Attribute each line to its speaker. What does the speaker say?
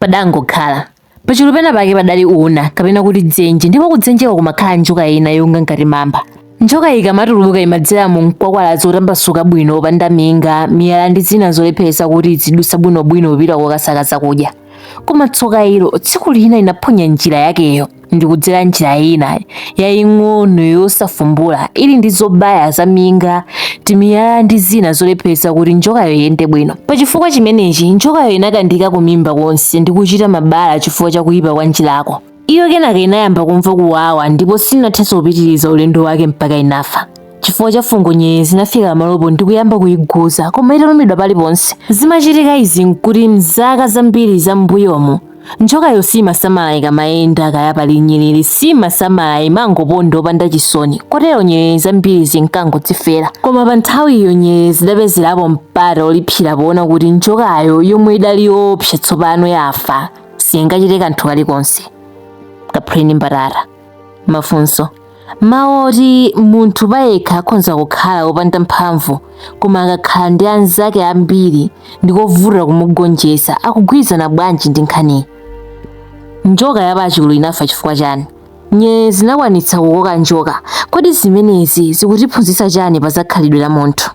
Speaker 1: Padangokhala. Pachulu pena pake padali una kapena kuti dzenje ndipo kudzenjeko kumakhala njoka ina yonga ngati mamba. Njoka ikamatuluka imadzera mu mkwakwala zotambasuka bwino opanda minga, miyala ndi zina zolepheretsa kuti izidusa bwinobwino kupita kokasaka zakudya. Koma tsoka ilo, tsiku lina inaphonya njira yakeyo ndikudzera njira ina yaying'ono yosafumbula ili ndi zobaya za minga, timiyala ndi zina zolepheretsa kuti njokayo iyende bwino. Pa chifukwa chimenechi, njokayo inakandika kumimba konse ndi kuchita mabala chifukwa cha kuyipa kwa njirako. Iyo kenaka inayamba kumva kuwawa ndipo sinathenso kupitiriza ulendo wake mpaka inafa. Chifukwa cha fungo nyerere zinafika pamalopo ndi kuyamba kuyiguza koma italumidwa paliponse. Zimachitika izi nkuti m'zaka zambiri za m'mbuyomu, njokayo simasamala ikamayenda kaya pali nyerere simasamala imangoponda opanda chisoni kotero nyerere zambiri zinkangodzifera. Koma pa nthawiyo nyerere zidapezerapo mpata olipsira poona kuti njokayo yomwe idali yoopsa tsopano yafa singachite kanthu kalikonse. Kaphuleni mbatata. Mafunso. Mawu oti munthu payekha akhonza kukhala wopanda mphamvu koma akakhala ndi anzake ambiri ndikovuta kumugonjetsa akugwirizana bwanji ndi nkhaniyi? Njoka ya pachulu inafa chifukwa chani? Nyerere zinakwanitsa kukoka njoka. Kodi zimenezi zikutiphunzitsa chani pa za khalidwe la munthu?